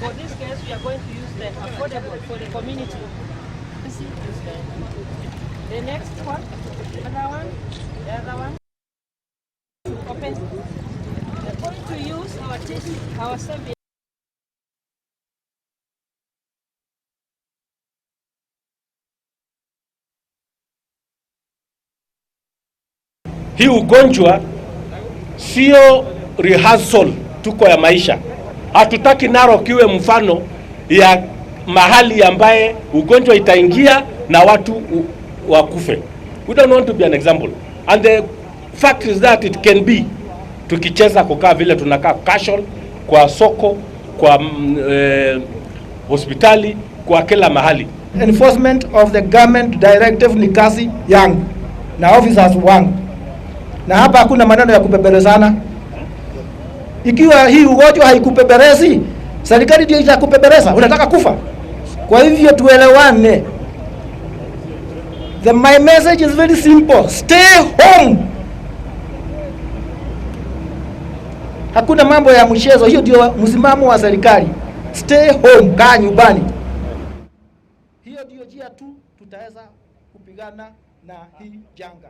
For this case, we are going to use the affordable for the community. The next one, the other one, the other one. Open. We're going to use our tissue, our service. Hii ugonjwa sio rehearsal tuko ya maisha. Hatutaki Narok iwe mfano ya mahali ambaye ugonjwa itaingia na watu wakufe. We don't want to be an example. And the fact is that it can be. Tukicheza kukaa vile tunakaa casual kwa soko, kwa hospitali, kwa kila mahali. Enforcement of the government directive ni kazi yangu na officers wangu, na hapa hakuna maneno ya kupembelezana. Ikiwa hii ugonjwa haikupembelezi, serikali ndio itakupembeleza. Unataka kufa? Kwa hivyo tuelewane. My message is very simple. Stay home. Hakuna mambo ya mchezo. Hiyo ndio msimamo wa serikali. Stay home, kaa nyumbani. Hiyo ndio njia tu tutaweza kupigana na hii janga.